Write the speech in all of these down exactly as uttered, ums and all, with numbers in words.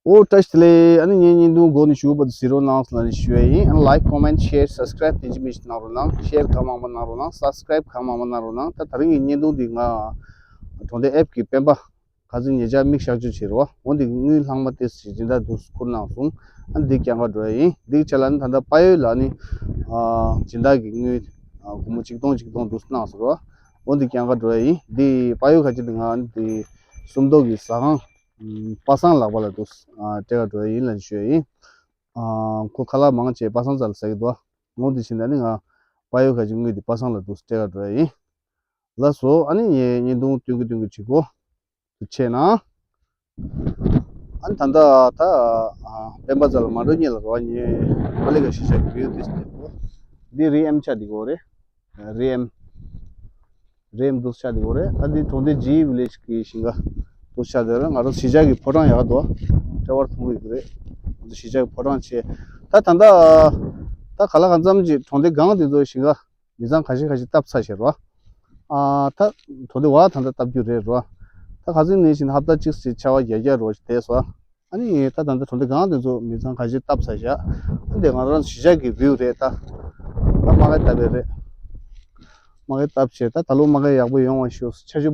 ཨོ་བཀྲ་ཤིས་བདེ་ལེགས། ཨ་ནི་ངའི་བརྙན་ཐུང་འགོ་ནས་མཇུག་བར་དུ་གཟིགས་རོགས་གནང་ལབ་ནས་ཞུ་ཡ་ཡིན། ཨ་ནི་like, comment, share, subscribe དེ་ཅི་མི་ཞིག་གནང་རོགས་གནང་། share གང་མང་མང་གནང་རོགས་གནང་། subscribe གང་མང་མང་གནང་རོགས་གནང་། ད་ད་རིང་གི་བརྙན་ཐུང་འདི་ང་གྲོང་སྡེ་ཨེབ་ཀྱི་སྤེན་པ་ཁ་སང་ཉེ་ཆར་མིག་གཤག་བཅོས་བྱས་རོགས། འོ་འདི་དངུལ་ལྷག་མ་ཏོག་ཙམ་སྦྱིན་བདག་འདུག་བསྐུར་གནང་སོང་། ཨ་ནི་འདི་བསྐྱལ་ག་འགྲོ་ཡ་ཡིན། འདི་ཆ་ལ་ཨ་ནི་ད་ལྟ་པ་ཡོས་ལ་ཨ་ནི་སྦྱིན་བདག་གི་དངུལ་སྒོར་མོ་ཆིག་སྟོང་ཆིག་སྟོང་འདུག་གནང་སོང་རོགས། འོ་འདི་བསྐྱལ་ག་འགྲོ་ཡ་ཡིན། འདི་པ་ཡོས་ཁ་ཅིག་འདི་ང་ཨ་ནི་འདི་སུམ་མདོ་གི་ཟ་ཁང་པ་སངས་ལགས་པ་ལ་འདུག་སྤྲད་ག་འགྲོ་ཡ་ཡིན་ལབ་ནས་ཞུ་ཡ་ཡིན། ཁོ་ཁ་ལག་མང་ཆེ་པ་སངས་རྩ་ལ་ཟ་གི་འདུག་འོ་འདི་བྱས་ནས་ཨ་ནི་ང་པ་ཡོས་ཁ་ཅིག་དངུལ་འདི་པ་སངས་ལ་འདུག་སྤྲད་ག་འགྲོ་ཡ་ཡིན། ལགས་སོ། ཨ་ནི་ངས་བརྙན་ཐུང་སྟོན་གི་སྟོན་གི་བྱེད་གོ། ཐུགས་རྗེ་གནང་། ཨ་ནི་ད་ལྟ་ད་སྤེན་པ་རྩ་ལ་མ་འགྲོ་སྔོན་ལ་རོ། ངས་ཨ་ལི་ཀ་གཞིས་ཆགས་ཀྱི་བིའུ་ཏོག་ཙམ་སྟོན་གོ། འདི་རི་ཨེམ་ཆགས་འདི་གོ་རེད། རི་ཨེམ། རི་ཨེམ་འདུག་ཆགས་འདི་གོ་རེད། ཨ་འདི་གྲོང་སྡེ་ཇི་ཝི་ལེཇ་གི་ཞིང་ཁ་འདུག་ཆགས་འདི་རེད། ང་རང་གཞིས་ཆགས་ཀྱི་ཕོ་བྲང་ཡག་འདུག་ཊེ་རེ་ཝར་མཐོང་གི་ཡོད་རེད། ང་ཚོ་གཞིས་ཆགས་ཀྱི་ཕོ་བྲང་ཆེ། ད་ད་ལྟ་ད་ག་ལ་གང་འཚམ་ཅིག་གྲོང་སྡེ་སྒང་དེ་ཚོ་ཞིང་ཁ་མི་ཚང་ཁ་ཤས་ཁ་ཤས་བཏབ་ཚར་ཤག་རོ། ཨ་ད་གྲོང་སྡེ་བ་ད་ལྟ་བཏབ་རྒྱུ་རེད་རོ། ད་ཁ་སང་ནས་བཞིན་ཧབ་ཏ་གཅིག་ཙམ་ཆར་པ་རྒྱག་རྒྱག་རོ་བསྡད་སོང་། ཨ་ནི་ད་ད་ལྟ་གྲོང་སྡེ་སྒང་དེ་ཚོ་མི་ཚང་ཁ་ཤས་བཏབ་ཚར་ཤག་ཨ་འདི་ང་རང་གཞིས་ཆགས་ཀྱི་བིའུ་རེད། ད་ད་མ་གི་བཏབ་པའི་རེད། མ་གི་བཏབ་བྱས་ད་ད་ལོ་མ་གི་ཡག་པོ་ཡོང་བ་ཤོག་ཆར་ཆུ་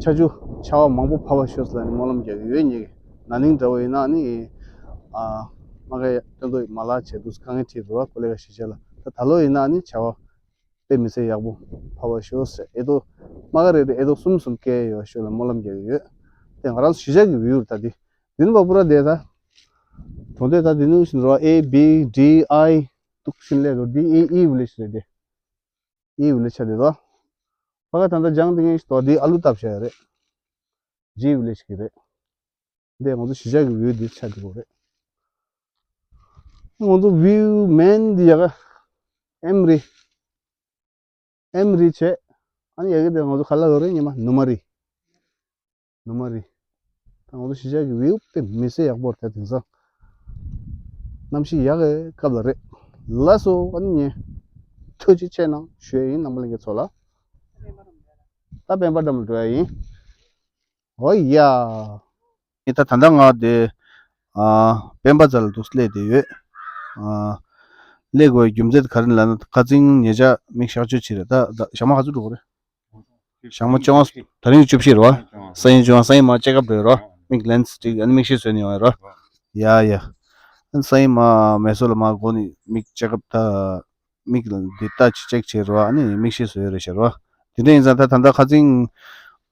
ཆར་ཆུ་ཆར་པ་མང་པོ་བབས་པ་ཤོག་ལབ་ནས་སྨོན་ལམ་རྒྱག་གི་ཡོད། ངེད་ཀྱི་ན་ནིང་འདྲ་བོ་ཡིན་ན་ཨ་ནི་ཨ་མ་གི་སྟོན་ཐོག་མ་ལག་བྱས་འདུག་དཀའ་ངལ་འཕྲད་འགྲོ་བ་ཀོ་ལེ་ག་གཞིས་ཆགས་ལ། ད་ད་ལོ་ཡིན་ན་ཨ་ནི་ཆར་པ་དཔེ་མི་སྲིད་ཡག་པོ་བབས་པ་ཤོག་ཟེར། ཨེ་ཏོ་མ་ག་རེ་རེ་ཨེ་ཏོ་གསུམ་གསུམ་སྐྱེ་ཡོད་ཤོག་ལ་སྨོན་ལམ་རྒྱག་གི་ཡོད། དེ་ང་རང་གཞིས་ཆགས་ཀྱི་བིའུ་རེད། ད་འདི་འདི་ནི་བ་པུ་ར་དེ་ད་གྲོང་སྡེ་ད་འདི་ནུ་བཞིན་རོ། ཨེ་བི་ཌི་ཨའི་འདུག་བཞིན་ལས་རོ། འདི་ཨེ་ཨི་ཝི་ལེཇ་རེད། དེ་ཨི་ཝི་ལེཇ་ཆ་དེ་དོ་ཕ་ག་ད་ད་ལྗང་དེ་ངན་ཞིག་དོ། འདི་ཨ་ལུ་བཏབ་བྱ་ཡ་རེད། ཇི་ཝི་ལེཇ་གི་རེད། འདི་ང་ཚོ་གཞིས་ཆགས་ཀྱི་བིའུ་འདི་ཆགས་ཀྱི་རེད། ང་ཚོ་བིའུ་མེན་འདི་ཡ་ག་ཨེམ་རི། ཨེམ་རི་བྱས། ཨ་ནི་ཡ་གི་འདི་ང་ཚོ་ག་ལ་ཡོད་རེད། ཉི་མ་ནུ་མ་རི། ནུ་མ་རི། ད་ང་ཚོ་གཞིས་ཆགས་ཀྱི་བིའུ་དཔེ་མི་སྲིད་ཡག་པོ་རེད། ད་དེང་སང་གནམ་གཤིས་ཡག་གི་སྐབས་ལ་རེད། ལགས་སོ། ཨ་ནི་ངས་ཐུགས་རྗེ་ཆེ་གནང་ཞུ་ཡ་ཡིན། རྣམ་པ་ལྷན་རྒྱས་ཚོ་ལ། ད་སྤེན་པ་འགྲམ་ལ་འགྲོ་ཡ་ཡིན། ཨོ་ཡ། ཨེ་ད་ད་ལྟ་ང་དེ་ཨ་སྤེན་པ་རྩ་ལ་འདུག་སླེབས་བསྡད་ཡོད། ཨ་སླེབས་དགོས་རྒྱུ་མཚན་ག་རེ་ལབ་ན། ཁ་སང་ཉེ་ཆར་མིག་གཤག་བཅོས་བྱས་རེད། ད་ད་ཞག་མ་ག་ཚོད་འགྲོ་གི་རེད། ཞག་མ་བཅོ་ལྔ། ད་རིང་བཅུ་བཞི་རེད་བ། སང་ཉིན་བཅོ་ལྔ། སང་ཉིན་མ་ཅེག་ཨབ་རེད་རོ། མིག་ལེན་སི་ཅིག་ཨ་ནི་མིག་ཤེལ་བཟོས་ནས་ཡོང་ཡ་རོ། ཡ་ཡ། ཨ་ནི་སང་ཉིན་མ་མེ་སོ་ལ་མ་འགོ་ནས་མིག་ཅེག་ཨབ་ད། མིག་ལ་འདི་ལྟ་ཅི་ཅེག་བྱས་རོ། ཨ་ནི་མིག་ཤེལ་བཟོས་རེད་ཤག་རོ། དེ་འདྲ་ཡིན་ཙང་ད་ད་ལྟ་ཁ་སང་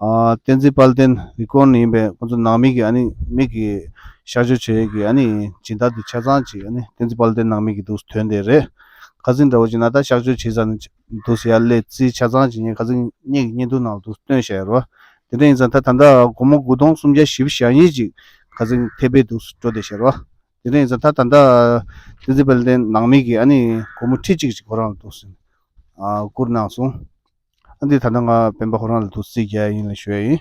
ཨ་བསྟན་འཛིན་དཔལ་ལྡན་རི་ཀོན་ཡིན་པས། ཁོ་ཚོ་ནང་མི་གི་ཨ་ནི་མིག་གི་གཤག་བཅོས་བྱེད་ཀྱི་ཨ་ནི་སྦྱིན་བདག་དེ་ཆ་ཚང་ཅིག་ཨ་ནི་བསྟན་འཛིན་དཔལ་ལྡན་ནང་མི་གི་འདུག་ཐོན་བསྡད་རེད། ཁ་སང་འདྲ་བོ་ཅིག་ན་ད་གཤག་བཅོས་བྱས་ཙང་ནི་འདུག་ཡར་སླེབས་རྩིས་ཆ་ཚང་ཅིག་ངས་ཁ་སང་ངེད་ཀྱི་བརྙན་ཐུང་ནང་ལ་འདུག་སྟོན་བཞག་ཡ་རོ། དེ་འདྲ་ཡིན་ཙང་ད་ད་ལྟ་སྒོར་མོ་དགུ་སྟོང་སུམ་བརྒྱ་བཞི་བཅུ་ཞེ་གཉིས་ཅིག་ཁ་སང་ཐེ་པེ་འདུག་འགྲོ་བསྡད་ཤག་རོ། དེ་འདྲ་ཡིན་ཙང་ད་ད་ལྟ་བསྟན་འཛིན་དཔལ་ལྡན་ནང་མི་གི་ཨ་ནི་སྒོར་མོ་ཁྲི་གཅིག་ཅིག་ཁོ་རང་ལ་འདུག་ཟིན་ཨ་བསྐུར་གནང་སོང་། ཨ་འདི་ད་ལྟ་ང་སྤེན་པ་ཁོ་རང་ལ་འདུག་རྩིས་རྒྱག་ཡ་ཡིན་ལབ་ཞུ་ཡ་ཡིན།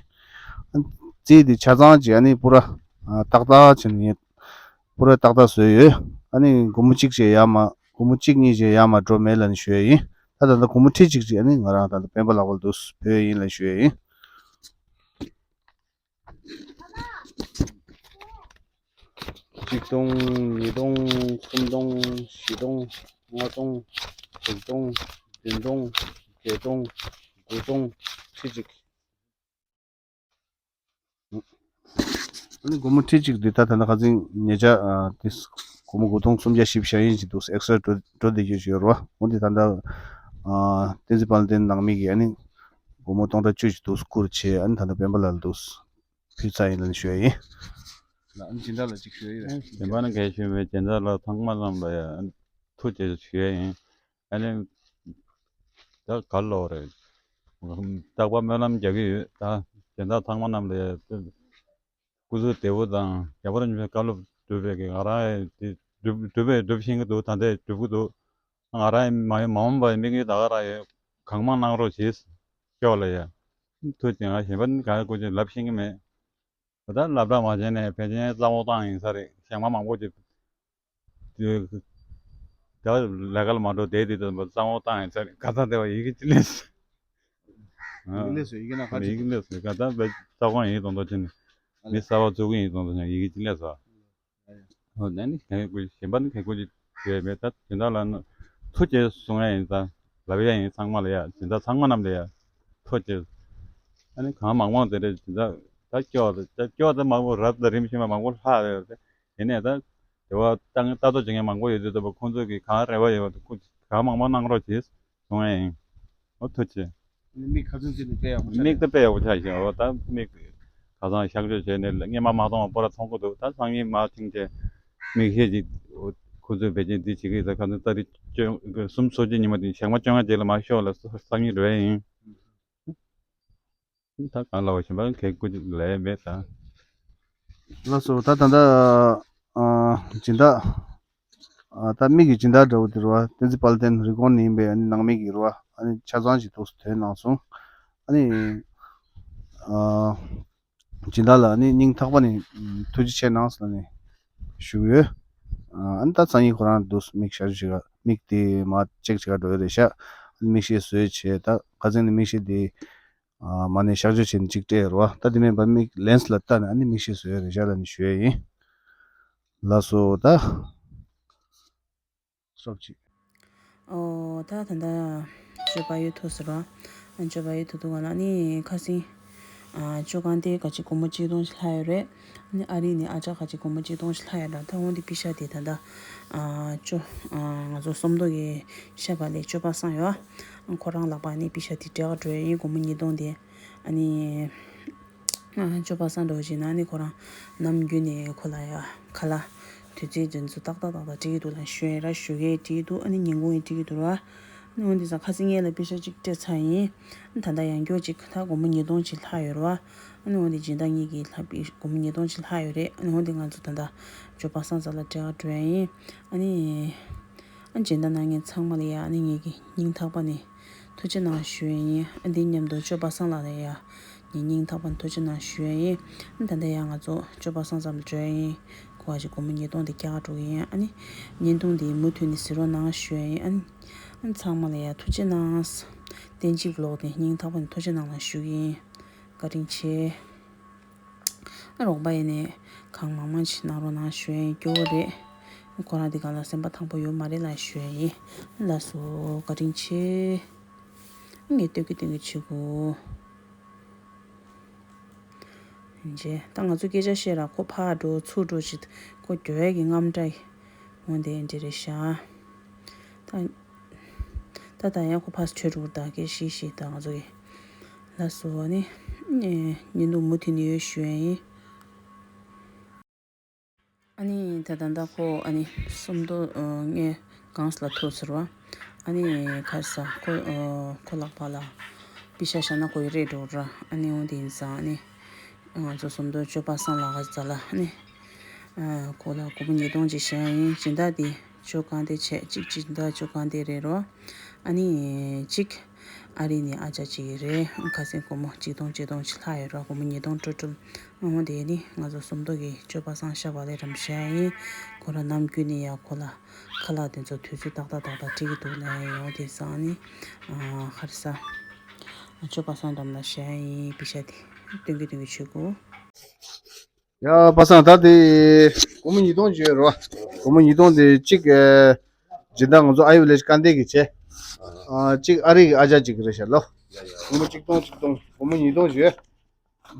ཨ་རྩིས་འདི་ཆ་ཚང་ཅིག་ཨ་ནི་པུ་ར་ཨ་ཏག་ཏག་བྱས་ནས་ངས་པུ་ར་ཏག་ཏག་བཟོས་ཡོད། ཨ་ནི་སྒོར་མོ་གཅིག་ཅིག་ཡར་མར་སྒོར་མོ་གཅིག་གཉིས་ཅིག་ཡར་མར་འགྲོ་མེད་ལབ་ནས་ཞུ་ཡ་ཡིན། ད་ད་ལྟ་སྒོར་མོ་ཁྲི་གཅིག་ཅིག་ཨ་ནི་ང་རང་ད་ལྟ་སྤེན་པ་ལགས་པ་ལ་འདུག་ཕུལ་ཡ་ཡིན་ལབ་ཞུ་ཡ་ཡིན། གཅིག་སྟོང་། ཉིས་སྟོང་། གསུམ་སྟོང་། བཞི་སྟོང་། ལྔ་སྟོང་། དྲུག་སྟོང་། བདུན་སྟོང་། བརྒྱད་སྟོང་། དགུ་སྟོང་། ཁྲི་གཅིག་ཨ་ནི་སྒོར་མོ་ཁྲི་གཅིག་འདི་ད་ད་ལྟ་ཁ་སང་ཉེ་ཆར་ཨ་དེ་སྒོར་མོ་དགུ་སྟོང་སུམ་བརྒྱ་བཞི་བཅུ་ཞེ་གཉིས་ཅིག་འདུག་ཨེག་སི་ཊ་ར་འགྲོ་འགྲོ་བསྡད་རྒྱུ་ཅིག་ཡོད་རེད་བ། འོ་འདི་ད་ལྟ་ཨ་བསྟན་འཛིན་དཔལ་ལྡན་ནང་མི་གིས་ཨ་ནི་སྒོར་མོ་སྟོང་ཕྲག་བཅུ་ཅིག་འདུག་བསྐུར་བྱས། ཨ་ནི་ད་ལྟ་སྤེན་པ་ལགས་ལ་འདུག་ཕུལ་ཚར་ཡིན་ལབ་ནས་ཞུ་ཡ་ཡིན། ལགས། ཨ་ནི་སྦྱིན་བདག་ལ་ཅིག་ཞུ་ཡ་ཡིན། སྦྱིན་པ་ནི་གལ་ཞུ་མེད། སྦྱིན་བདག་ལ་ཚང་མ་ལམ་ལ་ཡ་ཐུགས་རྗེ་ཆེ་ཞུ་ཡ་ཡིན། ཨ་ནི་ད་ག་ལོ་རེད། རྟག་པར་སྨོན་ལམ་རྒྱག་གི་ཡོད། ད་སྦྱིན་བདག་ཚང་མ་རྣམས་ལ་ཡ་སྐུ་གཟུགས་བདེ་པོ་དང་། རྒྱལ་བ་རིན་པོ་ཆེ་བཀའ་སློབ་སྒྲུབ་པའི་གི་ང་རང་ཡ་དེ་སྒྲུབ་སྒྲུབ་པའི་སྒྲུབ་ཤེས་ཀྱི་འདུག་ད་ལྟའི་སྒྲུབ་ཀྱི་འདུག་ང་རང་ཡང་མ་ཡོང་མ་འོངས་པ་ཡི་དམིགས་ཡུལ་ད་ག་རང་ཡོད། གང་མང་གནང་རོགས་བྱེད། སྐྱོ་ལ་ཡ། ཐུགས་རྗེ་ཆེ། ང་གཞན་པ་ནི་ག་རེ་དགོས་ཀྱི་ལབ་ཤེས་ཀྱི་མེད། ད་ལབ་ར་མ་བྱས་ནས་ཕལ་ཆེར་རྩ་བོ་བཏང་ཡིན་ས་རེད། གཞན་མ་མང་པོ་ཅིག་ད་ལས་ཀ་ལ་མ་འགྲོ་བསྡད་དེ་ད་རྩ་བོ་བཏང་ཡིན་ས་རེད། ག་ཚ་དེ་བ་ཡི་གེ་ཅི་ལས་སོ། ཡི་གེ་ལས་སོ། ཡི་གེ་ན་ག་ཡི་གེ་ལས་སོ། ག་ད་བས་རྩ་བོ་ཡིན་དོན་དུ་ཕྱིན་ནས་མི་གསར་བ་བཙུགས་ཀྱི་ཡིན་དོན་དུ་ཕྱིན། ཡི་གེ་ཅི་ལས་སོ། ཨོ་ནི་གལ་དགོས་གཞན་པ་ནི་གལ་དགོས་ཀྱི་ཡོད་མེད། ད་སྦྱིན་བདག་ལ་ནི་ཐུགས་རྗེ་གསུང་ཡ་ཡིན། ད་ལབ་ཡ་ཡིན། ཚང་མ་ལ་ཡ། སྦྱིན་བདག་ཚང་མ་རྣམས་ལ་ཡ་ཐུགས་རྗེ། ཨ་ནི་གང་མང་མང་དེ་འདྲ་སྦྱིན་བདག་ད་སྐྱོ་ད་སྐྱོ་ད་མང་པོ་རབ་དང་རིམ་བཞིན་པ་མང་པོ་ལྷག་ཡོད་རེད། ཡིན་ནའི་ད་དེ་བ་ལྟ་ལྟ་རྟོག་བྱེད་མཁན་མང་པོ་ཡོད་དུས་ད་ཁོང་ཚོས་ཀྱི་གང་རེ་བ་ཡོད་པ་ཁོ་གང་མང་མང་གནང་རོགས་གྱིས། གསུང་ཡ་ཡིན། ཨོ་ཐུགས་རྗེ། མིག་ཁ་ཚོན་བརྩེགས་ནས་དཔེ་ཡག་པོ་ཆགས། མིག་ད་དཔེ་ཡག་པོ་ཆགས་ཤག་ཨོ་ད་མིག་ཁ་སང་གཤག་བཅོས་བྱས་ནས་སྔས་མ་མ་མཐོང་བ་སྤོ་ར་མཐོང་གི་འདུག་ད་སང་ཉིན་མ་ཐེངས་རྗེས་མིག་ཤེལ་ཅིག་ཁོ་ཚོས་བེད་སྤྱོད་འདི་བྱེད་ཀྱི་ཡོད། ད་ཁ་སང་ཏ་རིག་བཅོ་གསུམ་ཚོགས་ཀྱི་ཉི་མ་དེ་ཞག་མ་བཅོ་ལྔ་རྗེས་ལ་མ་ཤོག་ལ་སང་ཉིན་རེད་ཡིན། ད་གང་ལ་བ་གཞན་པ་གལ་དགོས་ལས་མེད་ད། ལགས་སོ། ད་ད་ལྟ་ཨ་སྦྱིན་བདག་ཨ་ད་མིག་གི་སྦྱིན་བདག་འདྲ་བོ་དེ་རེད་བ། བསྟན་འཛིན་དཔལ་ལྡན་རི་ཀོན་ནས་ཡིན་པའི་ཨ་ནི་ནང་མི་གི་རེད་བ། ཨ་ནི་ཆ་ཚང་ཞིག་ཐུགས་སུ་ཐོན་གནང་སོང་། ཨ་ནི་ཨ་སྦྱིན་བདག་ལ་ཨ་ནི་སྙིང་ཐག་པ་ནས་ཐུགས་རྗེ་ཆེ་གནང་ཟེར་ནས་ཞུ་གི་ཡོད། ཨ་ནི་ད་སང་ཉིན་ཁོ་རང་འདུག་མིག་ཞར་ཞིག་མིག་དེ་མ་ཅེག་བྱེད་ག་འགྲོ་ཡོད་རེད་ཤག་ཨ་ནི་མིག་ཤེལ་བཟོས་བྱས་ད་ཁ་སང་ནས་མིག་ཤེལ་དེ་ཨ་མ་ནས་གཤག་བཅོས་བྱས་ནས་གཅིག་སྤྲད་རོ། ད་དེ་མིན་པ་མིག་ལེན་སི་ལ་བལྟས་ནས་ཨ་ནི་མིག་ཤེལ་བཟོས་རེད་ཤག་ལབ་ནས་ཞུ་ཡས་ཡིན། ལགས་སོ་ད། སོབ་ཅིག་ཨོ་ད་ད་ད་ཅོ་པ་ཡོད་ཐུག་ཟེར་རོ། ཨ་ཅོ་པ་ཡོད་ཐུག་ཐུག་ག་ལ་ནི་ཁ་སིང་། ཨ་ཅོ་གང་དེ་ག་ཅིག་སྒོར་མོ་གཅིག་སྟོང་ཞིག་ལྷག་ཡོད་རེད། ནི་ཨ་རི་ནི་ཨ་ཅག་ག་ཅིག་སྒོར་མོ་གཅིག་སྟོང་ཞིག་ལྷག་ཡོད་ར། ད་འོན་ཏེ་པི་ཤ་དེ་ད་ད་ཨ་ཅོ་ཨ་ང་ཚོ་སོམ་མདོ་གི་ཤ་བ་ལས་ཅོ་པ་སང་ཡོད། ཨ་ཁོ་རང་ལག་པ་ནི་པི་ཤ་དེ་སྤྲད་ག་འགྲོ་ཡ་ཡིན། སྒོར་མོ་ཉིས་སྟོང་དེ། ཨ་ནི། ཨ་ཅོ་པ་སང་འགྲོ་བཞིན་ན་ནི་ཁོ་རང་ནམ་རྒྱུན་ནས་ཁོ་ལ་ཡ་ཁ་ལག་དུས་ཚོད་དེ་ཚོ་ཏག་ཏག་ཏག་ཏག་སྤྲད་ཀྱི་འདུག་ལ་ཞུ་ཡ་ར་ཞུ་གི་སྤྲད་ཀྱི་འདུག་ཨ་ནི་ཉིན་གུང་ཡང་སྤྲད་ཀྱི་འདུག་ར། ཨ་ནི་འོན་ཏེ་ས་ཁ་སང་ངེད་ལ་པི་ཤ་གཅིག་སྤྲད་ཚར་ཡིན། ཨ་ནི་ད་ལྟ་ཡང་སྐྱོ་གཅིག་ད་སྒོར་མོ་ཉིས་སྟོང་གཅིག་ལྷག་ཡོད་ར་བ། ཨ་ནི་འོན་ཏེ་སྦྱིན་བདག་གཉིས་ཀྱིས་ལྷག་པའི་སྒོར་མོ་ཉིས་སྟོང་གཅིག་ལྷག་ཡོད་རེད། ཨ་ནི་འོན་ཏེ་ང་ཚོ་ད་ལྟ་ཅོ་པ་སང་རྩ་ལ་སྤྲད་ག་འགྲོ་ཡ་ཡིན། ཨ་ནི། ཨ་སྦྱིན་བདག་གནང་མཁན་ཚང་མ་ལ་ཡ་ཨ་ནི་ངེད་ཀྱི་སྙིང་ཐག་པ་ནས་ཐུགས་རྗེ་གནང་ཞུ་ཡ་ཡིན། ཨ་འདི་མཉམ་དུ་ཅོ་པ་སང་ལགས་ལ་ཡ་ངའི་སྙིང་ཐག་པ་ནས་ཐུགས་རྗེ་གནང་ཞུ་ཡ་ཡིན། ཨ་ད་ལྟ་ཡ་ང་ཚོ་ཅོ་པ་སང་ཙམ་འགྲོ་ཡ་ཡིན། གོ་བ་ཞིག་སྒོར་མོ་ཉིས་སྟོང་དེ་རྒྱག་འགྲོ་གི་ཡིན། ཨ་ནི་བརྙན་ཐུང་འདི་མུ་མཐུད་ནས་གཟིགས་རོགས་གནང་ཞུ་ཡ་ཡིན། ཨ་ནི་ཨ་ནི་ཚང་མ་ལ་ཡ་ཐུགས་རྗེ་གནང་། བསྟན་འཇིགས་ཝི་ལོག་དེ་སྙིང་ཐག་པ་ནས་ཐུགས་རྗེ་གནང་ལ་ཞུ་གི་ཡིན། བཀའ་དྲིན་ཆེ། རོགས་པ་ཡིན་ནས་གང་མང་མང་ཞིག་གནང་རོགས་གནང་ཞུ་ཡ་ཡིན། སྐྱོ་བོ་རེད། ཁོ་རང་འདི་གང་ལ་སེམས་པ་ཐང་པོ་ཡོད་མ་རེད་ལ་ཞུ་ཡ་ཡིན། ལགས་སོ་བཀའ་དྲིན་ཆེ། ངས་སྟོན་གི་སྟོན་གི་བྱེད་དགོས། རྗེས་ད་ང་ཚོ་སྐད་ཆ་བཤད་ར་ཁོ་ཕར་འགྲོ་ཚུར་འགྲོ་ཞིག་ཁོ་འགྱོད་ཡ་གི་རྔམ་སྐྲག་འོང་དེ་འདྲ་རེད་ཤག་ད་ད་ད་ཡང་ཁོ་ཕར་བྲོས་འགྲོ་གི་ད་སྐད་ཤིག་ཤིག་ད་ང་ཚོ་གི། ལགས་སོ་ཨ་ནི། བརྙན་ཐུང་མུ་མཐུད་ནས་ཡོད་ཞུ་ཡ་ཡིན། ཨ་ནི་ད་ད་ད་ཁོ་ཨ་ནི་སུམ་མདོ་ངའི་གངས་ལ་ཐུག་ཟེར་བ། ཨ་ནི་ཁ་ས་ཁོ་ཁོ་ལག་པ་ལ་པི་ཤ་བཞག་ན་ཁོ་ཡི་རེད་འགྲོ་ར། ཨ་ནི་འོན་ཏེ་ཡིན་ཙང་ཨ་ནི་ང་ཚོ་སུམ་མདོ་ཅོ་པ་སང་ལགས་ཀ་ཙ་ལ་ཨ་ནི་ཁོ་ལ་སྒོར་མོ་ཉིས་སྟོང་ཅིག་བཞག་ཡིན། སྦྱིན་བདག་དེ་ཅོ་གང་དེ་བྱས་གཅིག་སྦྱིན་བདག་ཅོ་གང་དེ་རེད་རོ། ཨ་ནི་གཅིག་ཨ་རི་ནས་ཨ་ཅག་ཅིག་རེད། ཁ་སང་སྒོར་མོ་གཅིག་སྟོང་གཅིག་སྟོང་ཅིག་ལྷག་ཡོད་ར། སྒོར་མོ་ཉིས་སྟོང་ཏྲོ་ཏྲོ། ཨ་འོ་དེ་ནི་ང་ཚོ་སུམ་མདོ་གི་ཅོ་པ་སང་ཤ་བ་ལས་རམ་ཤ་ཡིན། ཁོ་ར་ནམ་རྒྱུན་ནས་ཡ་ཁོ་ལ་ཁ་ལག་དེ་ཚོ་དུས་ཚོད་ཏག་ཏག་ཏག་ཏག་སྤྲད་ཀྱི་འདུག་ལ་ཡོང་དེ་སང་ནི་ཨ་ཧར་ས་ཅོ་པ་སང་འགྲམ་ལ་ཤ་ཡིན་པི་ཤ་དེ་སྟོན་གི་སྟོན་གི་བྱེད་དགོས། ཡ་པ་སང་ད་དེ་སྒོར་མོ་ཉིས་སྟོང་བྱོས་རོ། སྒོར་མོ་ཉིས་སྟོང་དེ་གཅིག་སྦྱིན་བདག་ང་ཚོ་ཨ་ཡུ་ལེ་ཀ་འདེ་གི་བྱས། ཨ་གཅིག་ཨ་རི་གི་ཨ་ཅག་ཅིག་རེད་ཤག་ལོ། སྒོར་མོ་གཅིག་སྟོང་གཅིག་སྟོང་སྒོར་མོ་ཉིས་སྟོང་བྱོས།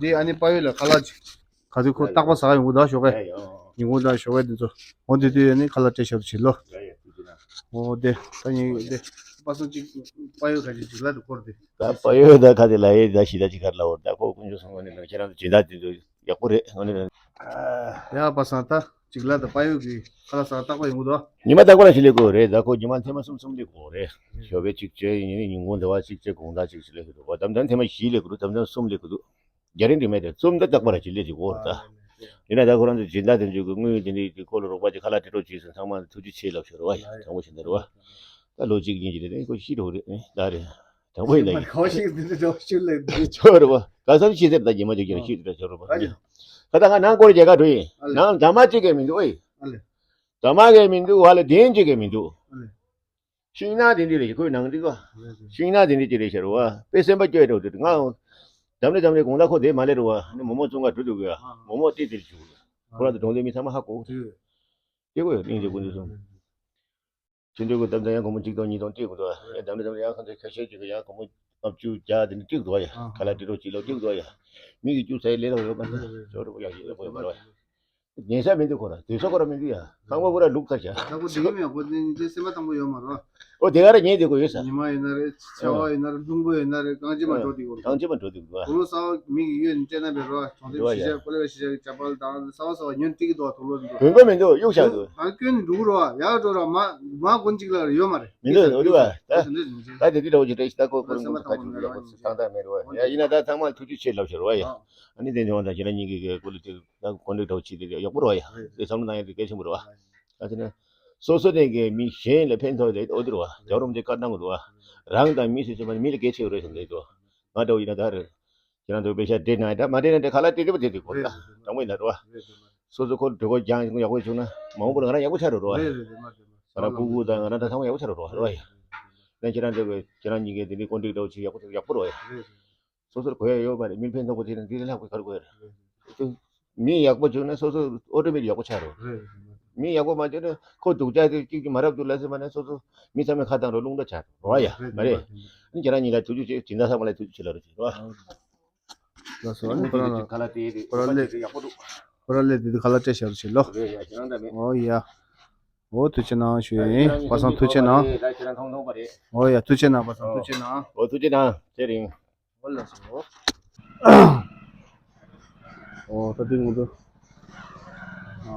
འདི་ཨ་ནི་པ་ཡོད་ལ་ཁ་ལག་ཅིག་ག་ཚོད་ཁོ་རྟག་པ་ཟ་ག་ཡོང་གི་འདུག་ཞོགས་ཀས། ཡ་ཡ། ཉིན་གུང་དང་ཞོགས་ཀས་འདི་ཚོ་འོ་དེ་དུས་ཡ་ནི་ཁ་ལག་སྤྲད་ཤོར་བྱེད་ལོ། ཡ་ཡ་ཐུགས་རྗེ་གནང་། འོ་དེ་ད་ཉིན་དེ་པ་སང་ཅིག་པ་ཡོད་ག་ཅིག་ཅིག་ལ་དུ་སྐོར་དེ། ད་པ་ཡོད་ད་ག་དེ་ལ་ཡེ་ད་ཤི་ད་ཅིག་གར་ལ་འོར་ད་ཁོ་ཀུན་སྤྱོད་སོང་ངོ་ནི་ལ་ཁྱེད་རང་ཚོ་སྦྱིན་བདག་དེ་ཚོ་ཡག་པོ་རེད་ངོ་ནི་ལ། ཡ་པ་སང་ད་ཅིག་ལ་ད་པ་ཡོད་གི་ཁ་ལག་ཟ་རྟག་པ་ཡོང་གི་འདུག་ཉི་མ་རྟག་པ་ལ་ཞིག་ལས་དགོས་རེད། ད་ཁོ་ཉི་མ་ཐེངས་མ་གསུམ་གསུམ་ལས་དགོས་རེད། ཞོགས་པའི་གཅིག་བྱས་ཡིན་ཉིན་གུང་དེ་བ་གཅིག་བྱས་དགོང་དག་གཅིག་ཞིག་ལས་དགོས་འདུག་དམ་དམ་ཐེངས་མ་བཞི་ལས་དགོས་འདུག་དམ་དམ་གསུམ་ལས་དགོས་འདུག་རྒྱ་རིང་རིང་མེད་དེ་གསུམ་ད་རྟག་པ་ར་ཅིག་ལས་ཅིག་འོར་ད། ཡིན་ན་ད་ཁོ་རང་ཚོ་སྦྱིན་བདག་དེ་ཚོས་དངུལ་དེ་འདྲའི་གི་སྐོར་ལ་རོགས་པ་ཅིག་ཁ་ལག་སྤྲད་རོགས་བྱས་སོང་། ཚང་མ་ཐུགས་རྗེ་ཆེ་ལབ་ཤོར་བ་ཡ་དྲང་པོ་བྱས་ན་རེད་བ། ད་ལོ་གཅིག་གཉིས་ཀྱི་རེད་ཁོ་ཤི་འགྲོ་གི་རེད་ད་རེད་དྲང་པོ་ཡིན་ད་ཡིན། གོ་ཤིག་འདི་འདྲ་འགྲོ་ཤུལ་ལས་འདི་ཆོ་རེད་བ། ག་ས་ནས་ཤི་ཟེར་ད་ཉི་མ་གཅིག་ཀྱང་ཤི་འདི་འདྲ་ཆོ་རེད་བ། ད་ད་ང་ནང་སྐོར་རྒྱལ་ཁ་འགྲོ་ཡིན་ནང་དྲ་མ་གཅིག་གས་མི་འདུག་ཨེ། དྲ་མ་གས་མི་འདུག་བ་ལ་དེན་གཅིག་གས་མི་འདུག་ཤིང་ནགས་དེ་འདྲ་རེད་ཁོའི་ནང་འདི་ག་ཤིང་ནགས་དེ་འདྲ་ཅིག་རེད་ཤར་བ། དཔེ་སེམས་པ་སྐྱོ་ཡ་འགྲོ་དུས་ང་འདམ་རེ་འདམ་རེ་དགོང་དག་ཁོ་དེ་མ་ལེ་རུ་བ་ནི་མོ་མོ་བཙོང་ག་འགྲོ་འདུག་གི་མོ་མོ་ཏི་ཏིར་བྱུག་ཁོ་རང་ཚོ་གྲོང་སྡེ་མི་ཚང་མ་ཧ་གོ་སྐྱེ་དགོས་ཡོད། སྙིང་རྗེ་སྐུ་མདུན་གསུམ། ཆེ་འདོད་ཀྱི་གཏམ་དང་ཡང་སྒོར་མོ་གཅིག་དང་གཉིས་དང་སྤྲད་དགོས་འདུག་ཡང་གཏམ་དང་ཡང་ཁ་ཚ་ཁ་ཤས་ཅིག་གི་ཡང་སྒོར་མོ་ལྔ་བཅུ་བརྒྱ་དེ་འདྲ་སྤྲད་དགོས་ཡ། ཨ། ཁ་ལག་སྤྲད་རོགས་གཅིག་ལ་སྤྲད་དགོས་ཡ། མི་གི་སྐྱུག་ཚ་ཡི་ལས་ལ་ཡོད་པ་འདྲ། ཅོ་རོ་ཡག་ཡོད་པ་ཡོད་མ་རེད། ཉན་ས་མི་འདུག་ཁོ་ར། དུས་ཚོད་ཁོ་ར་མི་འདུག་ཡ། ཁང་པ་ཁོ་ར་ལུག་ཚ་བྱ། ད་ཁོ་འདི་གི་མེད་ཁོ་འདི་འདི་སེམས་པ་ཐང་པོ་ཡོད་མ་རེད། ཨོ་དེ་ག་ར་ཉན་དེ་ཁོ་ཡོད་ས། ཉི་མ་ཡོད་ན་རེད། ཆར་པ་ཡོད་ན་རེད། རླུང་བུ་ཡོད་ན་རེད། གང་ཅི་མ་འགྲོ་དེ་ཁོ་ར། གང་ཅི་མ་འགྲོ་དེ་ཁོ་ར། དུག་ལོག་གསར་པ་མི་གི་གཡོན་སྤྲད་ན་བས་རོ། གྲོང་གསེབ་གཞིས་ཆགས་ཀོ་ལེ་གཞིས་ཆགས་ཀྱི་ཇ་པལ་དང་གསར་པ་གསར་པ་ཉོས་ཏིག་གི་འདུག་དུག་ལོག་འདུག་དོན་གོ་མི་འདུག་གཡུག་བཞག་འདུག་ད་སྐྱོན་འདུག་རོ། ཡག་འགྲོ་རོ། མ་མ་གོན་ཅིག་ལ་ཡོད་མ་རེད། མི་འདུག་འོ་དུ་བ། ད་ད་དེ་དུས་འདྲ་བོ་ཅིག་རེད་ཤི། ད་ཁོ་ཁོ་རང་ངོ་ཚ་ཁ་ཅིག་འདུག་ཡག་པོ་ཚང་ད་མེད་རོ། ཡ་ཡིན་ན་ད་ཚང་མ་ཐུགས་རྗེ་ཆེ་ལབ་ཤོར་བ་ཡ། ཨ་ནི་དེ་འདྲ་བ་ད་ཁྱེད་རང་གཉིས་ཀྱི་གི་སྐུ་ལུས་དེ། ད་གོ་འདྲ་འདྲ་བོ་ཅིག་དེ་ཡག་པོ་རེད་བ་ཡ། དེ་བསམ་བློ་བཏང་ཡ་དེ་གལ་ཆེན་པོ་རེད་བ། ད་དེ་ནས་སོ་སོ་དེ་གི་མི་གཞན་ལ་ཕན་ཐོགས་དེ་འོ་དེ་རེད་བ། རྒྱལ་བ་རིན་པོ་ཆེ་བཀའ་གནང་དགོས་འདུག་བ། རང་དང་མི་སུ་ཚོ་མ་མི་ལ་གལ་ཆེ་བ་རེད་བསམ་བསྡད་འདུག་ང་འདྲ་བོ་ཡིན་ན་ད་རེད། ཁྱེད་རང་ཚོ་པེ་ཤ་སྤྲད་ན་ད་མ་སྤྲད་ན་འདྲ། ཁ་ལག་སྤྲད་སྤྲད་པ་དེ་དེ་གོ་ད་དྲང་མོ་ཡིན་ན་རེད་བ། སོ་སོ་ཁོ་འགྲོ་སྒོ་རྒྱང་ཡག་པོ་བྱུང་ན་མ་འོངས་པར་ང་རང་ཡག་པོ་ཆགས་འགྲོ་རེད་བ། ང་རང་སྤུ་གུ་དང་ང་རང་ད་ཚང་མ་ཡག་པོ་ཆགས་འགྲོ་རེད་བ་ཡ། ད་ཁྱེད་རང་འདྲ་བོ་ཁྱེད་རང་གཉིས་ཀས་དེ་འདྲའི་ཀོན་ཀྲིག་འདྲ་བོ་ཅིག་ཡག་པོ་ཡག་པོ་རེད་བ་ཡ། སོ་སོར་གོ་ཡ་ཡོད་མ་རེད། མིར་ཕན་ཐོགས་པ་དེ་ནི་འདི་ལས་ལྷག་པའི་ག་རེ་དགོས་རེད། མི་ཡག་པོ་བྱུང་ན་སོ་སོ་ཨོ་ཏོ་མེ་ཊིག་ཡག་པོ་ཆགས་རོགས། མི་ཡག་པོ་མ་བྱུང་ན་ཁོ་སྡུག་ཅག་དེ་གཅིག་གིས་མ་རབས་འདུག་ལབ་ཟེར་བ་ན་སོ་སོ་མི་ཚང་མས་ཁ་བཏང་རོགས། རླུང་རྟ་ཆགས་རོགས་བ་ཡ། མ་རེད། ཨ་ནི་ཁྱེད་རང་གཉིས་ལ་ཐུགས་རྗེ་ཆེ། སྦྱིན་བདག་ཚང་མ་ལ་ཐུགས་རྗེ་ཆེ་ལབ་རོགས་བྱེད་རོགས། ལགས་སོ། ཨ་ནི་ཁོ་རང་ལ་ཁ་ལག་སྤྲད་དེ་ཁོ་རང་ལ་ཡག་པོ་འདུག་ཁོ་རང་ལ་དེ་དུས་ཁ་ལག་སྤྲད་བཞག་རོགས་བྱེད་ལོ། རེད་ཡ། ཁྱེད་རང་འདྲ་མེད། ཨོ་ཡ། ཨོ་ཐུགས་རྗེ་གནང་ཞུ་ཡིན། པ་སངས་ཐུགས་རྗེ་གནང་། ཨོ་ཡ་ཐུགས་རྗེ་གནང་། པ་སངས་ཐུགས་རྗེ་གནང་། ཨོ་ཐུགས་རྗེ་གནང་། ཚེ་རིང་། ཨོ་ལགས་སོ། ཨོ་ད་དུང་ང་ཚོ་ཨ་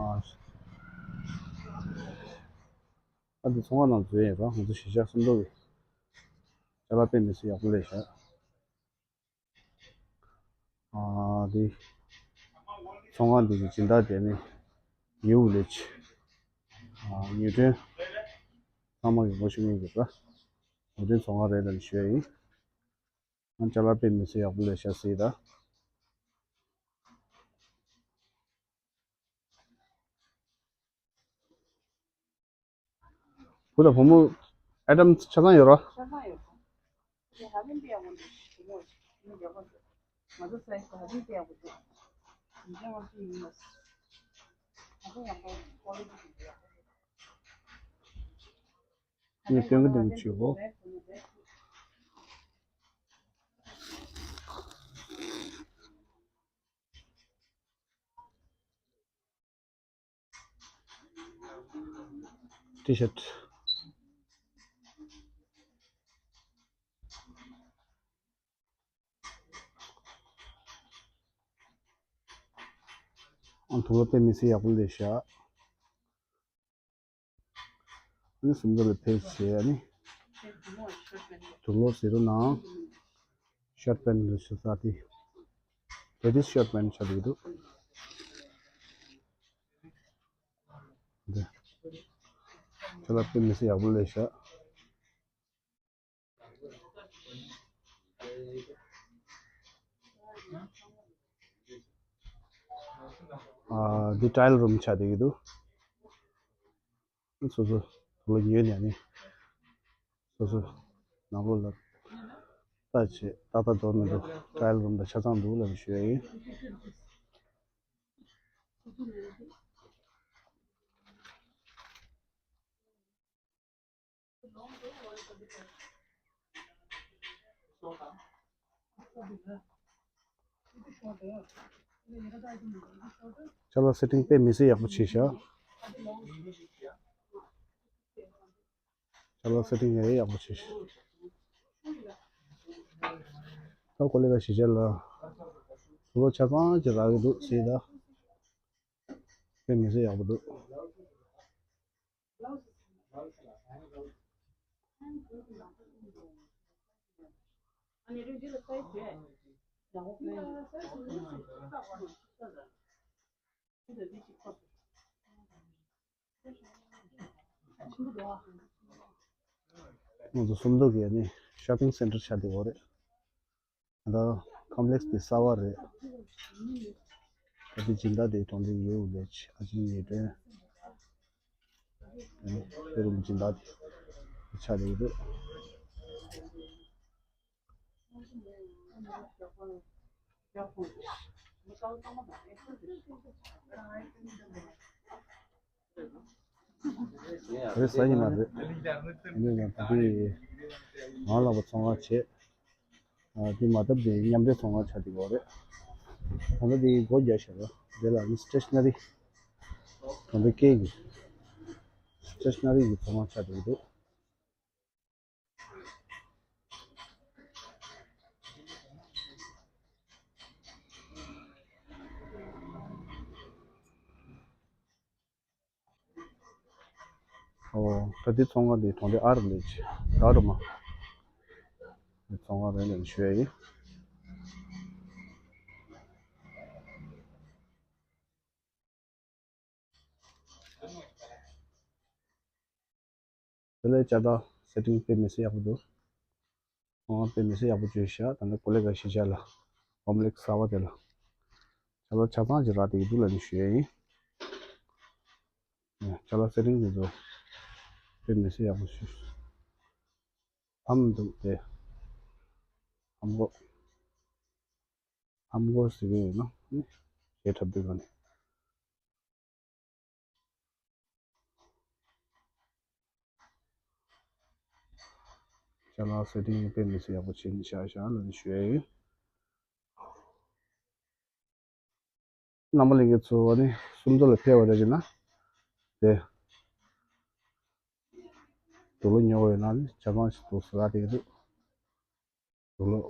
ཨ་འདི་ཚོང་ཁང་ནང་འཛུལ་ཡིན་ར། ང་ཚོ་གཞིས་ཆགས་སུམ་མདོ་གི་ཅ་ལག་དཔེ་མི་སྲིད་ཡག་པོ་སླེབས་ཤག་ཨ་འདི་ཚོང་ཁང་འདི་གི་སྦྱིན་བདག་དེ་ནི་ཡེའུ་ལེཆ། ཨ་ཉིའུ་ཊོན་ཚང་མ་གི་ངོ་ཤེས་མཁན་གྱི་ར། ཉིའུ་ཊོན་ཚོང་ཁང་རེད་ལབ་ཞུ་ཡ་ཡིན། ང་ཅ་ལག་དཔེ་མི་སྲིད་ཡག་པོ་ལས་ཤ་སྲིད་ད། བུ་དང་བུ་མོ་ཨེ་ཊམ་ཆ་ཚང་ཡོད་རོ། ཆ་ཚང་ཡོད། དེ་ཧ་ལམ་དཔེ་ཡག་པོ་འདུག་བུ་མོ་ཡག་པོ་འདུག་ང་ཚོ་སའི་ཧ་ལམ་དཔེ་ཡག་པོ་འདུག་ཡིན་ཀྱང་ང་ཚོ་ཡིན་ལ། ང་ཚོ་ཡག་པོ་ཀོ་ལི་ཊི་འདུག་ཡག་པོ་འདུག་ངས་སྟོན་གི་འདུག་བྱེད་གོ། ཊི་ཤར་ཊི། ཨང་། དུང་ལོ་དཔེ་མི་སྲིད་ཡག་པོ་ལས་ཤག་ཨ་ནི་སུམ་མདོ་ལ་ཕེབས་བྱས། ཨ་ནི་དུག་ལོག་ཟེར་རོ་ནང་ཤོར་པན་རེད་ཤག་ས་དེ་ལེ་ཌིས་ཤོར་པན་ཆགས་འདུག་འདི་ཁྱོད་ལ་དཔེ་མི་སྲིད་ཡག་པོ་ལས་ཤག་ཨ་འདི་ཊ་ཡལ་རུམ་ཆགས་བསྡད་ཀྱི་འདུག་སོ་སོ་དུག་ལོག་ཉོས་ནས་ནི་སོ་སོ་ནང་ལོགས་ལ་ལྟ་བྱེད། ཏག་ཏག་འགྲོ་མི་འགྲོ་ཊ་ཡལ་རུམ་དང་ཆ་ཚང་འདུག་ལབ་ཞུ་ཡ་ཡིན། ཅ་ལག་སེ་ཊིང་དཔེ་མི་སྲིད་ཡག་པོ་བྱས་ཤག་ཅ་ལག་སེ་ཊིང་ཡང་ཡག་པོ་བྱས་ཤག་ད་ཀོ་ལི་ཊི་གཞིས་ཆགས་ལ་དུག་ལོག་ཆ་ཚང་ཅིག་རག་གི་འདུག་ཟེར་ད། དཔེ་མི་སྲིད་ཡག་པོ་འདུག་ང་ཚོ་སུམ་མདོ་གི་ནི་ཤོ་པིང་སེན་ཊར་ཆགས་བསྡད་ཡོད་རེད། ད་ཀམ་པི་ལེགས་དེ་གསར་པ་རེད། ད་ལྟའི་སྦྱིན་བདག་དེ་གྲོང་སྡེ་ཡེའུ་ལེཆ། ཨ་ཅེ་ཉིའུ་ཊོན། ཨ་ནི་ཕེ་རུམ་སྦྱིན་བདག་དེ་ཆགས་བསྡད་ཡོད་རེད། རེད། ཟ་ཡི་མ་རེད། འདི་ན་ད་དེ་ང་ལ་བ་ཚོང་ཁང་བྱས། ཨ། དེ་མ་ཐབས་དེ་མཉམ་འབྲེལ་ཚོང་ཁང་ཆགས་བསྡད་ཡོད་རེད། ད་ལྟ་དེ་སྒོ་རྒྱག་བཞག་རེད། དེ་ལ་ནི་སི་ཊེ་ཤ་ན་རི། ད་ལྟ་སྐད་ཀྱི་སི་ཊེ་ཤ་ན་རི་གི་ཚོང་ཁང་ཆགས་བསྡད་ཡོད་འདུག་ཨོ། ད་འདི་ཚོང་ཁང་འདི་གྲོང་སྡེ་ཨ་རུ་ལས་ཀྱི་ད་རུ་མ། འདི་ཚོང་ཁང་རེད་ལས་ཞུ་ཡ་ཡིན། དེ་ལས་ཅ་ལག་སེ་ཊིང་དཔེ་མི་སྲིད་ཡག་པོ་འདུག་ཨང་། དཔེ་མི་སྲིད་ཡག་པོ་བྱས་ཤག་ད་ནི་ཀོ་ལེ་ག་གཞིས་ཆགས་ལ་ཀོམ་པ་ལེགས་གསར་པ་དེ་ལ་ཅ་ལག་ཆ་ཚང་ཅིག་རག་བསྡད་ཀྱི་འདུག་ལབ་ནས་ཞུ་ཡ་ཡིན། ཨ། ཅ་ལག་སེ་ཊིང་དེ་ཚོ་དཔེ་མི་སྲིད་ཡག་པོ་ཞིག་ཕམ་འདུག་སྟེ། ཕམ་གོ། ཕམ་གོ་ཟེར་གྱི་ཡོད་ན་ནི་ཞེ་དྲག་འདུག་ག་ནི། ཅ་ལག་སེ་ཊིང་དཔེ་མི་སྲིད་ཡག་པོ་བྱས་ནས་བཞག་བཞག་ལབ་ནས་ཞུ་ཡ་ཡིན། རྣམ་པ་ལྷན་རྒྱས་ཚོ་ནི་སུམ་མདོ་ལ་ཕེབས་པ་རེད་ཅེ་ན། དེ་དུག་ལོག་ཉོ་དགོས་ཡོད་ན་ནི་ཆ་ཚང་ཞིག་འདུག་ཟེར་ལབ་བསྡད་ཀྱི་འདུག་དུག་ལོག་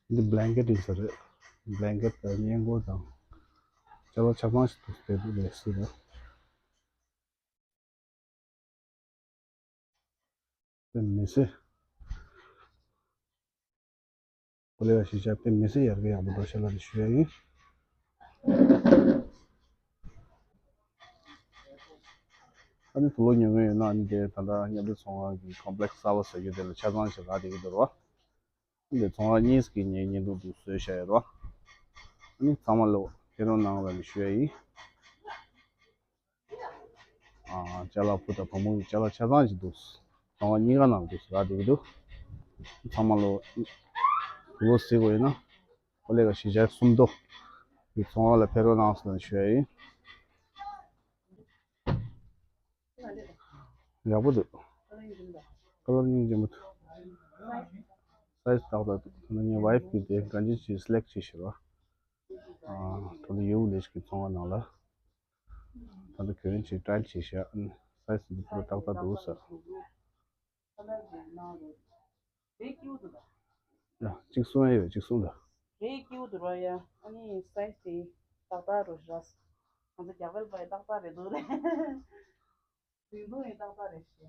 འདི་བྷི་ལེང་ཀེཊ་ཡིན་ས་རེད། བྷི་ལེང་ཀེཊ་དང་སྔས་མགོ་དང་ཅ་ལག་ཆ་ཚང་ཞིག་འདུག་དེ་འདུག་ལས་སྲིད་དང་། དཔེ་མི་སྲིད། ཀོ་ལེ་ག་གཞིས་ཆགས་དཔེ་མི་སྲིད་ཡར་རྒྱས་ཡག་པོ་འགྲོ་ཤག་ལབ་ནས་ཞུ་ཡ་ཡིན། ཨ་ནི་དུག་ལོག་ཉོ་མཁན་ཡོད་ན་ཨ་ནི་དེ་ད་ལྟ་མཉམ་འབྲེལ་ཚོང་ཁང་གི་ཀོམ་པ་ལེགས་གསར་པ་བཟོ་རྒྱུ་དེ་ལ་ཆ་ཚང་ཞིག་རག་བསྡད་ཀྱི་འདུག་རོ། ཨ་ནི་ཚོང་ཁང་གཉིས་ཀྱི་ཉེ་ཉེ་འདུག་འདུག་བཟོས་བཞག་ཡོད་རོ། ཨ་ནི་ཚང་མ་ལོ་ཕེབས་རོགས་གནང་ལབ་ནས་ཞུ་ཡ་ཡིན། ཨ། ཅ་ལག་བུ་དང་བུ་མོ་གི་ཅ་ལག་ཆ་ཚང་ཞིག་འདུག་ཚོང་ཁང་གཉིས་ཀ་ནང་འདུག་རག་བསྡད་ཀྱི་འདུག་ཚང་མ་ལོ་ལོ་གཟིགས་དགོས་ཡིན་ན་ཀོ་ལེ་ག་གཞིས་ཆགས་སུམ་མདོ་གི་ཚོང་ཁང་ལ་ཕེབས་རོགས་གནང་ཟེར་ནས་ཞུ་ཡ་ཡིན། ཡག་པོ་འདུག་ཀ་ལར་སྙིང་རྗེ་མོ་འདུག་སའི་ཛི་ཏག་ཏག་འདུག་ད་ནི་ངའི་ཝའི་ཕི་གིས་དེ་གང་ཅི་ཞིག་སི་ལེག་བྱས་ཤག་ར། ཨ། ད་ནི་ཡུ་ལེ་ཤི་གི་ཚོང་ཁང་ནང་ལ། ད་ལྟ་གྱོན་ཅིག་ཊ་ཡལ་བྱས་ཤག་ཨ་ནི་སའི་ཛི་འདི་ཕུ་རུ་ཏག་ཏག་འདུག་ས། ཡ། གཅིག་གསུང་ཡ་ཡོད། གཅིག་གསུང་དང་། རེད། སྐྱིད་པོ་འདུག་ར་ཡ། ཨ་ནི་སའི་ཛི་དེ་ཏག་ཏག་རུ་ར། ང་ཚོ་རྒྱ་བལ་པ་ཡི་ཏག་ཏག་རེད་འདུག་རེད། རིང་ཐུང་ཡི་ཏག་ཏག་རེད་ཤག་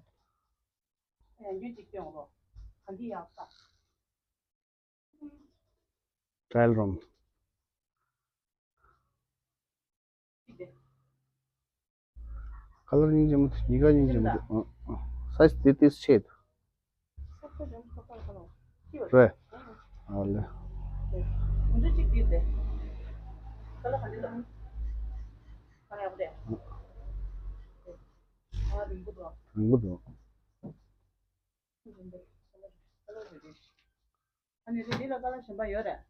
ཡང་རྒྱུན་གཅིག་སྟོན་རོགས། གང་གི་ཡག་ས། ཊ་ཡལ་རུམ། ཀ་ལར་སྙིང་རྗེ་མོ་འདུག་སྙིང་ག་སྙིང་རྗེ་མོ་འདུག་ཨ། ཨ། སའི་ཛི་འདི་ཏིས་ཆེ་འདུག་རེད། ཨ་ལེ། རིང་པོ་འདུག་ཨ་ནི་རེད། འདི་ལ་ཀ་ལར་གཞན་པ་ཡོད་རེད།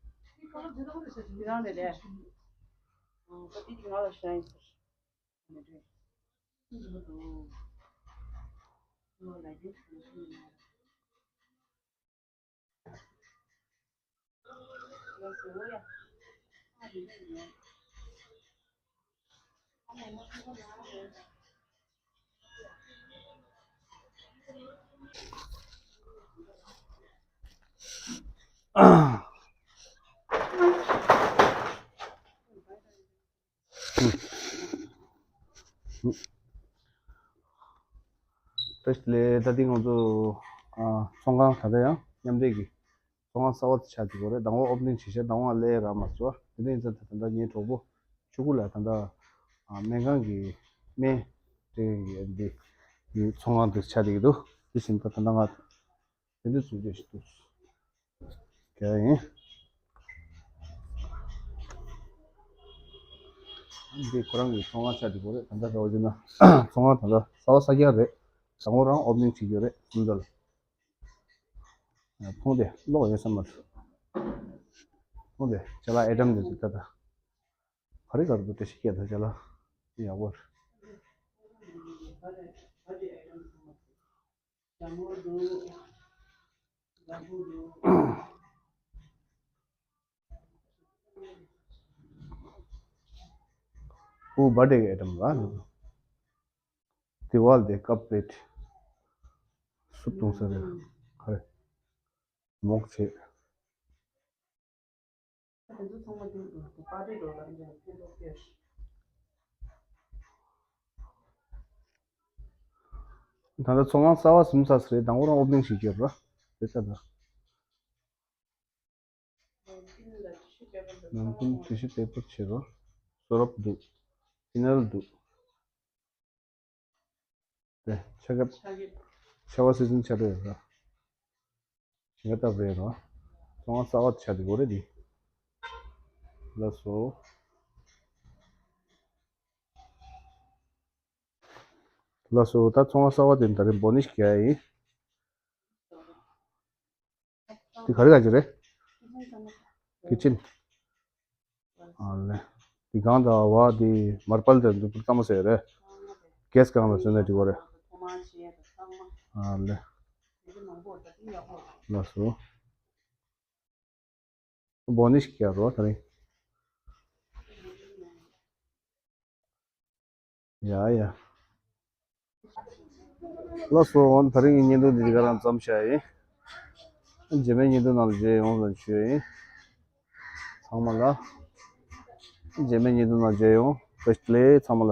འདི་རང་རེད་རེད། ཨ། ད་འདི་ཅིག་ང་ལ་ཞུ་ཡ་ཡིན་ཟེར། བཀྲ་ཤིས་བདེ་ལེགས། ད་ལྟ་ང་ཚོ་ཨ་ཚོང་ཁང་ད་ལྟ་ཡང་མཉམ་འབྲེལ་གྱི་ཚོང་ཁང་གསར་པ་དེ་ཆགས་ཀྱི་ཡོད་རེད། ཟླ་བ་ཨོ་པ་ནིང་བྱས་ཤག་ཟླ་བ་ལ་ཡ་རག་མ་སོང་། དེ་འདྲ་ཡིན་ཙང་ད་ལྟ་ངའི་གྲོགས་པོ་ཆུ་ཁུ་ལགས་ད་ལྟ་ཨ་སྨན་ཁང་གི་སྨན་སྤྲད་མཁན་གྱི་འདི་ཚོང་ཁང་དེ་ཆགས་བསྡད་ཀྱི་འདུག་དེ་བཞིན་ད་ད་ལྟ་ང་དེ་འདྲ་བཟོ་རྒྱུ་ཞིག་འདུག་རྒྱག་ཡིན། འདི་ཁོ་རང་གི་ཚོང་ཁང་ཆགས་བསྡད་ཀྱི་ཡོད་རེད། ད་ལྟ་རེ་བ་བྱས་ན་ཚོང་ཁང་ད་ལྟ་གསར་པ་གསར་རྐྱང་རེད། དང་པོ་རང་ཨོ་པ་ནིང་བྱེད་ཀྱི་ཡོད་རེད། སུམ་མདོ་ལ། ཕུང་དེ་ཀློག་ཡོད་ས་མ་རེད། ཕུང་དེ་ཅ་ལག་ཨེ་ཊམ་དེ་ཚོ་ད་ལྟ། ག་རེ་ག་རེ་འདུག་བཀྲ་ཤིས་སྐྱིད་དང་བྱ་ལ། ཡག་པོ་རེད། ཨུ་བྷ་ཌེ་གི་ཨའི་ཊམ་ལ། དི་ཝལ་དེ་ཀབ་པླེ་ཊི། སུབ་བཏུང་ས་རེད། ག་རེ། མོག་བྱེད། དེ་ཚོ་ཚང་མ་དེ་དེ་པར་ཊི་འགྲོ་ལ་འདི་ལ་ཕན་ཐོགས་སྐྱེས། ད་ལྟ་ཚོང་ཁང་གསར་པ་ཟིན་ཚར་ས་རེད། དང་པོ་རང་ཨོ་པ་ནིང་ཞིག་བྱེད་རོགས། རེད་ས་ད། ནམ་རྒྱུན་དྲི་ཞིབ་དེ་པར་བྱེད་རོགས། སོ་རབ་འདུག་ཐིན་ནར་འདུག་དེ་ཆ་ག་ཆ་བ་སི་ཛིན་ཆ་རེད་ར། ཞིང་ཁ་བཏབ་རེད་ར། ཚོང་ཁང་གསར་པ་ཆ་དེ་གོ་རེད་དེ། ལགས་སོ། ལགས་སོ། ད་ཚོང་ཁང་གསར་པ་དེ་ད་རེས་འབོ་ནི་ཞིག་རྒྱག་ཡིན། འདི་ག་རེ་ག་ཅི་རེད། ཀི་ཆེན། ཨ་ལེ། འདི་གང་ད་བ་འདི་མར་པལ་དེ་འདི་ཕུར་ཙམ་མ་ཟེར་རེད། གེ་སི་གང་ལ་ཟེར་ན་འགྲིག་གོ་རེད། ཨ་ལེ། ལགས་སོ། འབོ་ནི་ཞིག་རྒྱག་རོགས་ད་རེས། ཡ་ཡ། ལགས་སོ། འོ་ན་ད་རིང་གི་བརྙན་ཐུང་འདི་འདི་ག་རང་མཚམས་བཞག་ཡིན། རྗེས་མའི་བརྙན་ཐུང་ནང་ལ་མཇལ་ཡོང་ལ་ཞུ་ཡིན། ཚང་མ་ལ། རྗེས་མའི་བརྙན་ཐུང་ནང་མཇལ་ཡོང་། བཀྲ་ཤིས་བདེ་ལེགས་ཚང་མ་ལ།